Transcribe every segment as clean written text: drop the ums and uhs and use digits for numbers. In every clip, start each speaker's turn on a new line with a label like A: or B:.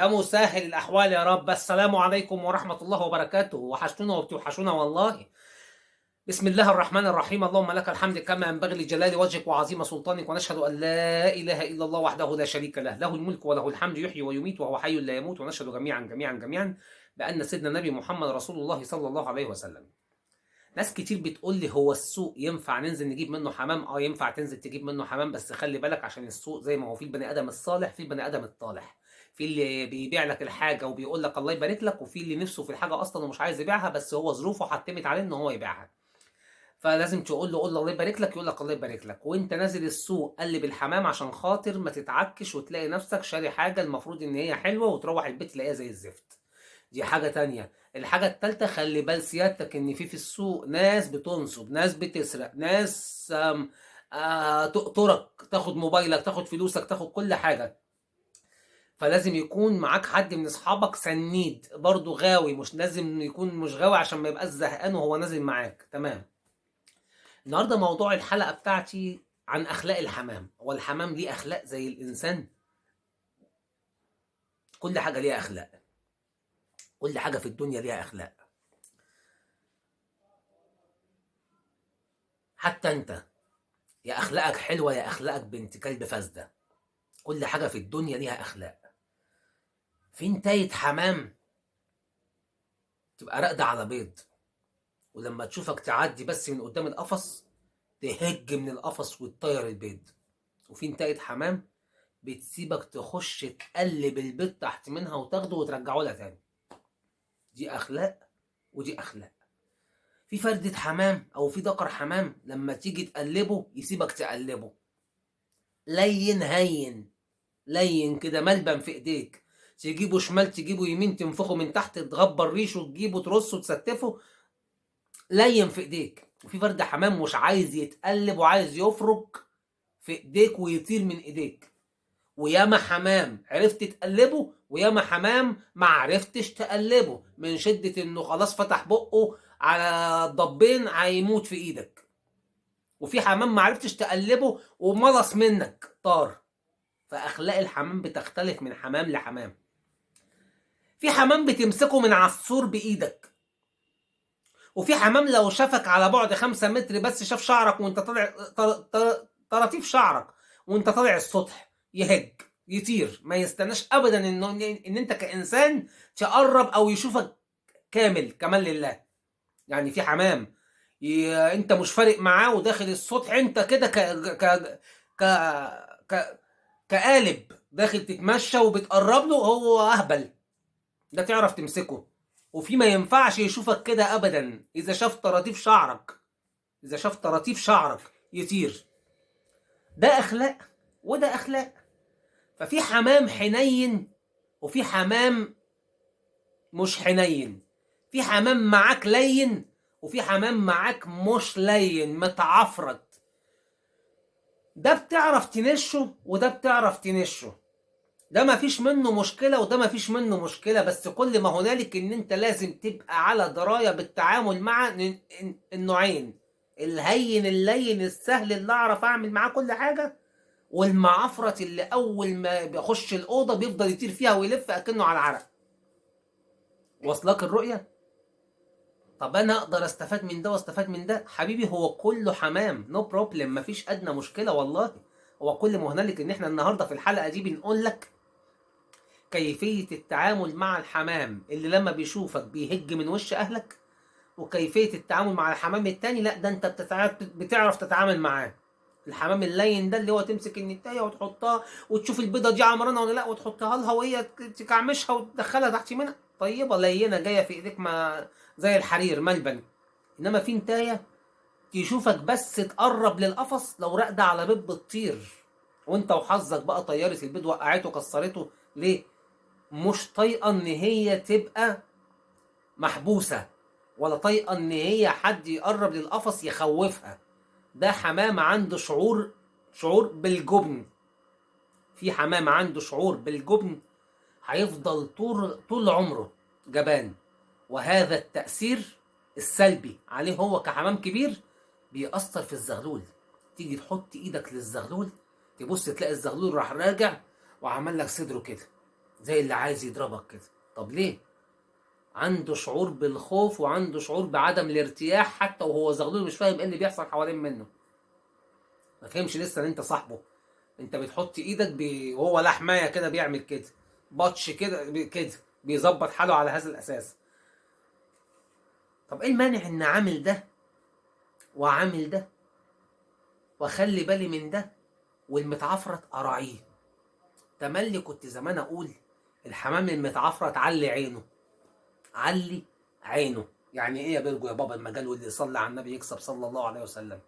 A: يا مسهل الأحوال يا رب. السلام عليكم ورحمة الله وبركاته. وحشتونا وبتوحشونا والله. بسم الله الرحمن الرحيم. اللهم لك الحمد كما ينبغي لجلال وجهك وعظيم سلطانك، ونشهد أن لا إله إلا الله وحده لا شريك له، له الملك وله الحمد، يحيي ويميت وهو حي لا يموت. ونشهد جميعا جميعا جميعا بأن سيدنا النبي محمد رسول الله صلى الله عليه وسلم. ناس كتير بتقول لي هو السوق ينفع ننزل نجيب منه حمام؟ ينفع تنزل تجيب منه حمام، بس خلي بالك، عشان السوق زي ما هو فيه البني ادم الصالح في البني ادم الطالح، في اللي بيبيع لك الحاجة وبيقول لك الله يبارك لك، وفي اللي نفسه في الحاجة اصلا ومش عايز يبيعها، بس هو ظروفه حتمت عليه ان هو يبيعها. فلازم تقول له قول له الله يبارك لك، يقول لك الله يبارك لك. وانت نازل السوق قلب الحمام عشان خاطر ما تتعكش وتلاقي نفسك شاري حاجة المفروض ان هي حلوة وتروح البيت تلاقيها زي الزفت. دي حاجة تانية. الحاجة التالتة، خلي بال سيادتك ان في السوق ناس بتنصب، ناس بتسرق، ناس تقطرك، تاخد موبايلك، تاخد فلوسك، تاخد كل حاجة. فلازم يكون معاك حد من اصحابك سنيد برضو غاوي، مش لازم يكون مش غاوي عشان ما يبقاش زهقان وهو نازل معاك. تمام. النهارده موضوع الحلقة بتاعتي عن اخلاق الحمام. هو الحمام ليه اخلاق زي الانسان؟ كل حاجة ليها اخلاق، كل حاجة في الدنيا ليها أخلاق. حتى أنت يا أخلاقك حلوة يا أخلاقك بنت كلب فاسدة. كل حاجة في الدنيا ليها أخلاق. في انتاية حمام تبقى راقدة على بيض، ولما تشوفك تعدي بس من قدام القفص تهج من القفص وتطير البيض. وفي انتاية حمام بتسيبك تخش تقلب البيض تحت منها وتاخده وترجعه لها تاني. دي أخلاق ودي أخلاق. في فردة حمام أو في ذكر حمام لما تيجي تقلبه يسيبك تقلبه، لين هين لين كده، ملبن في إيديك، تجيبه شمال تجيبه يمين، تنفخه من تحت، تغبر ريشه، تجيبه ترصه تستفه، لين في إيديك. وفي فرد حمام مش عايز يتقلب وعايز يفرك في إيديك ويطير من إيديك. وياما حمام عرفت تقلبه وياما حمام ما عرفتش تقلبه، من شدة انه خلاص فتح بقه على الضبين هيموت في ايدك. وفي حمام ما عرفتش تقلبه وملص منك طار. فاخلاق الحمام بتختلف من حمام لحمام. في حمام بتمسكه من على السور بايدك، وفي حمام لو شافك على بعد 5 متر بس، شاف شعرك وانت طالع، طراطيف شعرك وانت طالع السطح، يهج يطير، ما يستناش ابدا ان انت كانسان تقرب او يشوفك كامل كمال لله. يعني في حمام انت مش فارق معاه وداخل السطح انت كده ك ك ك ك كقالب داخل تتمشى وبتقرب له، هو اهبل ده تعرف تمسكه. وفي ما ينفعش يشوفك كده ابدا، اذا شاف طراطيف شعرك، اذا شاف طراطيف شعرك يطير. ده اخلاق وده اخلاق. ففي حمام حنين وفي حمام مش حنين، في حمام معاك لين وفي حمام معاك مش لين متعفرت. ده بتعرف تنشه وده بتعرف تنشه، ده ما فيش منه مشكلة وده ما فيش منه مشكلة. بس كل ما هنالك ان انت لازم تبقى على دراية بالتعامل مع النوعين، الهين اللين السهل اللي اعرف اعمل معاه كل حاجة، والمعفرة اللي اول ما بيخش الأوضة بيفضل يطير فيها ويلف اكنه على العرق. واصلك الرؤية؟ طب انا اقدر استفاد من ده واستفاد من ده؟ حبيبي هو كله حمام، no problem، مفيش ادنى مشكلة والله. هو كل ما هنالك ان احنا النهاردة في الحلقة دي بنقول لك كيفية التعامل مع الحمام اللي لما بيشوفك بيهج من وش اهلك، وكيفية التعامل مع الحمام التاني لا ده انت بتعرف تتعامل معاه. الحمام اللين ده اللي هو تمسك النتايه وتحطها وتشوف البيضة دي عمرانه ولا لا وتحطها لها وهي تكعمشها وتدخلها تحت منها، طيبة لينه جاية في ايديك ما زي الحرير ملبن. انما في نتايه تشوفك بس تقرب للقفص لو راقده على بيض بتطير، وانت وحظك بقى طيرت البيض وقعته كسرته. ليه؟ مش طايقة ان هي تبقى محبوسة، ولا طايقة ان هي حد يقرب للقفص يخوفها. ده حمام عنده شعور بالجبن. في حمام عنده شعور بالجبن هيفضل طول عمره جبان، وهذا التأثير السلبي عليه هو كحمام كبير بيأثر في الزغلول. تيجي تحط ايدك للزغلول تبص تلاقي الزغلول راح راجع وعمل لك صدره كده، زي اللي عايز يضربك كده. طب ليه؟ عنده شعور بالخوف وعنده شعور بعدم الارتياح، حتى وهو زغلول مش فاهم ايه اللي بيحصل حوالين منه، ما فهمش لسه ان انت صاحبه. انت بتحط ايدك وهو لحماية كده بيعمل كده، بطش كده كده، بيظبط حاله على هذا الاساس. طب ايه المانع ان عامل ده وعامل ده واخلي بالي من ده والمتعفرت اراعيه؟ تملي كنت زمان اقول الحمام المتعفرت علي عينه، علي عينه. يعني ايه يا بيرجو يا بابا المجال واللي يصلي على النبي يكسب صلى الله عليه وسلم؟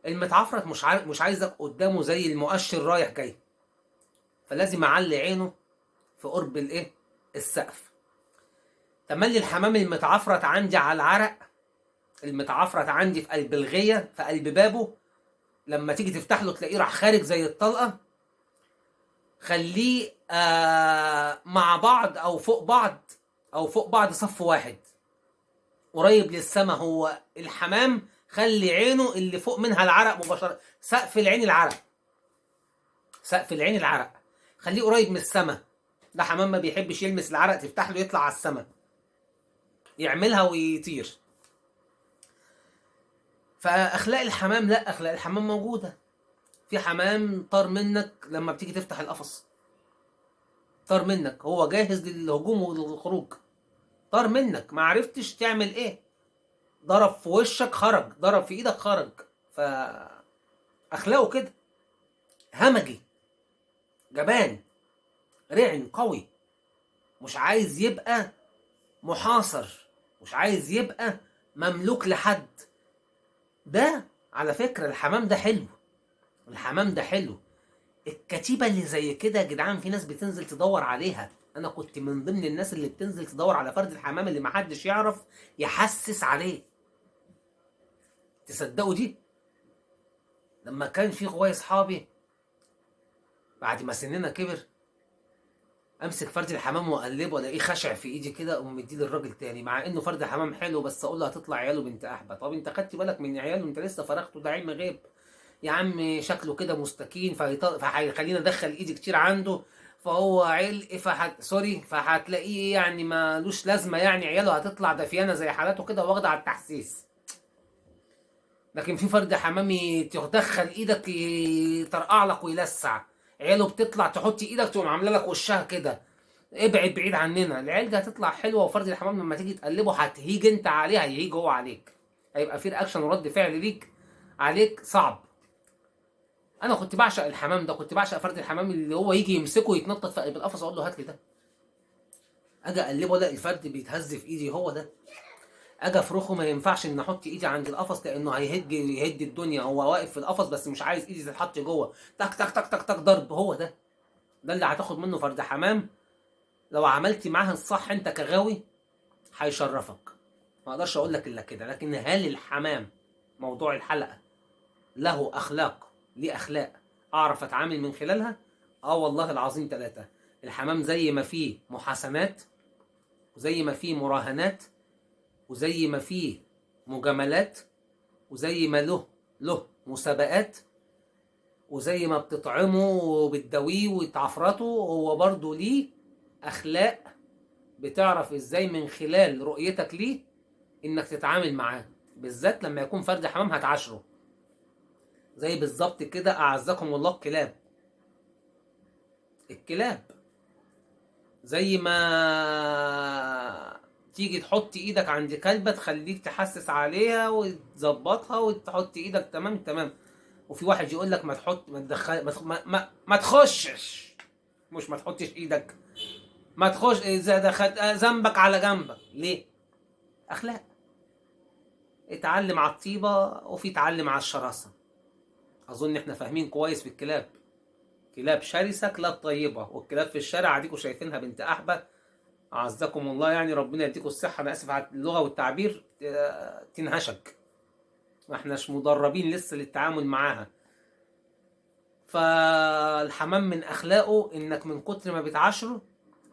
A: المتعفرت مش عايزك قدامه زي المؤشر رايح جاي، فلازم اعلي عينه في قرب الايه؟ السقف. تملي الحمام المتعفرت عندي على العرق، المتعفرت عندي في قلب الغيه، في قلب بابه، لما تيجي تفتح له تلاقيه راح خارج زي الطلقة. خليه مع بعض او فوق بعض، او فوق بعض صف واحد قريب للسما. هو الحمام خلي عينه اللي فوق منها العرق مباشرة، سقف العين العرق، سقف العين العرق، خليه قريب من السما. ده حمام ما بيحبش يلمس العرق، تفتح له يطلع على السما، يعملها ويطير. فاخلاق الحمام، لا اخلاق الحمام موجودة. في حمام طار منك لما بتيجي تفتح القفص، طار منك، هو جاهز للهجوم والخروج، طار منك، ما عرفتش تعمل ايه، ضرب في وشك خرج، ضرب في ايدك خرج. فاخلاقه كده، همجي، جبان، رعن، قوي، مش عايز يبقى محاصر، مش عايز يبقى مملوك لحد. ده على فكرة الحمام ده حلو، الحمام ده حلو. الكتيبة اللي زي كده يا جدعان في ناس بتنزل تدور عليها. انا كنت من ضمن الناس اللي بتنزل تدور على فرد الحمام اللي محدش يعرف يحسس عليه. تصدقوا دي؟ لما كان في غواية اصحابي بعد ما سننا كبر، امسك فرد الحمام واقلبه الاقيه خشع في ايدي كده، اقوم مديه للراجل تاني، مع انه فرد حمام حلو، بس اقول له هتطلع عياله بنت احبه. طب انت خدت بالك من عياله؟ انت لسه فرخته، ده علم غيب يا عم، شكله كده مستكين، فهيخليني ادخل ايدي كتير عنده، فهو علق، سوري، فهتلاقيه يعني مالوش لازمه، يعني عياله هتطلع دفيانه زي حالته كده واخده على التحسيس. لكن في فرد حمامي تدخل ايدك يطرقع لك ويلسع، عياله بتطلع تحط ايدك تقوم عامله لك وشها كده، ابعد بعيد عننا. العيال دي هتطلع حلوة، وفرد الحمام لما تيجي تقلبه هتهيج انت عليه، هيهيج هو عليك، هيبقى في reaction ورد فعل ليك عليك صعب. انا كنت بعشق الحمام ده، كنت بعشق فرد الحمام اللي هو يجي يمسكه ويتنطط في قلب القفص، اقول له هات لي ده، اجي اقلبه الاقي الفرد بيتهز في ايدي، هو ده. اجي افرخه ما ينفعش ان احط ايدي عند القفص لانه هيهج يهد الدنيا، هو واقف في القفص بس مش عايز ايدي تتحط جوه، تك تك تك تك تك ضرب. هو ده، ده اللي هتاخد منه فرد حمام لو عملت معاه الصح انت كغاوي هيشرفك. ما اقدرش اقول لك الا كده. لكن هل الحمام موضوع الحلقة له اخلاق، ليه اخلاق اعرف اتعامل من خلالها؟ والله العظيم ثلاثة. الحمام زي ما فيه محاسنات، وزي ما فيه مراهنات، وزي ما فيه مجاملات، وزي ما له مسابقات، وزي ما بتطعمه وبتداويه وتعفرته، هو برضه ليه اخلاق بتعرف ازاي من خلال رؤيتك ليه انك تتعامل معاه، بالذات لما يكون فرد حمام هتعاشره. زي بالظبط كده اعزكم الله الكلاب. الكلاب زي ما تيجي تحط ايدك عند كلبة تخليك تحسس عليها وتظبطها وتحط ايدك تمام تمام، وفي واحد يقول لك ما تحط، ما تدخل، ما ما, ما, ما تخشش، مش ما تحطش ايدك، ما تخش، اذا دخلت ذنبك على جنبك. ليه؟ اخلاق. اتعلم على الطيبة وفي اتعلم على الشراسة. اظن احنا فاهمين كويس في الكلاب. كلاب شرسة، كلاب طيبة، والكلاب في الشارع اديكوا شايفينها بنت احبة اعزكم الله، يعني ربنا يديكوا الصحة، انا اسف على اللغة والتعبير، تنهشك. ما احناش مدربين لسه للتعامل معاها. فالحمام من اخلاقه انك من كتر ما بتعاشره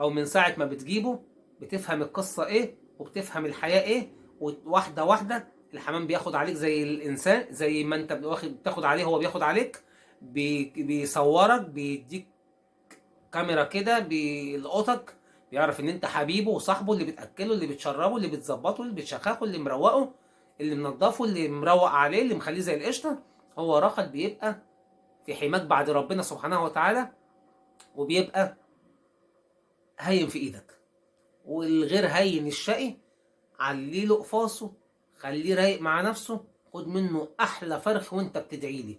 A: او من ساعة ما بتجيبه بتفهم القصة ايه وبتفهم الحياة ايه، وواحدة واحدة الحمام بياخد عليك زي الانسان، زي ما انت بتاخد عليه هو بياخد عليك، بيصورك، بيديك كاميرا كده بيلقطك، بيعرف ان انت حبيبه وصاحبه، اللي بتاكله، اللي بتشربه، اللي بتظبطه، اللي بتشخخه، اللي مروقه، اللي منضفه، اللي مروق عليه، اللي مخليه زي القشطه. هو رخل بيبقى في حماك بعد ربنا سبحانه وتعالى، وبيبقى هين في ايدك. والغير هين الشقي علي له قفاصه، خليه رايق مع نفسه، خد منه احلى فرخ وانت بتدعي لي.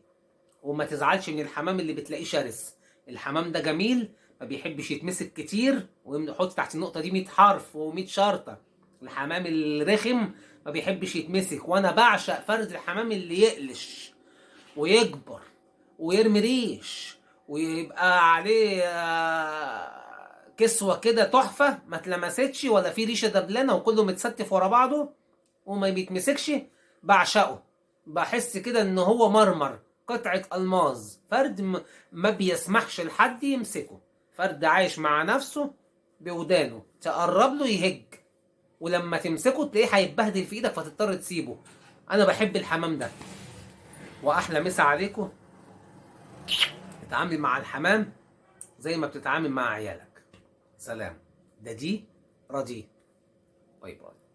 A: وما تزعلش من الحمام اللي بتلاقيه شرس، الحمام ده جميل، ما بيحبش يتمسك كتير، وحط تحت النقطة دي 100 حرف و100 شرطة. الحمام الرخم ما بيحبش يتمسك، وانا بعشق فرد الحمام اللي يقلش ويكبر ويرمي ريش ويبقى عليه كسوة كده تحفة، ما اتلمستش ولا في ريشة دبلانة، وكله متستف ورا بعضه وما بيتمسكش. بعشقه، بحس كده ان هو مرمر، قطعة ألماظ، فرد ما بيسمحش لحد يمسكه، فرد عايش مع نفسه بودانه، تقرب له يهج، ولما تمسكه تلاقيه هيتبهدل في ايدك فتضطر تسيبه. انا بحب الحمام ده. واحلى مسا عليكم. اتعامل مع الحمام زي ما بتتعامل مع عيالك. سلام. ده دي ردي. bye bye.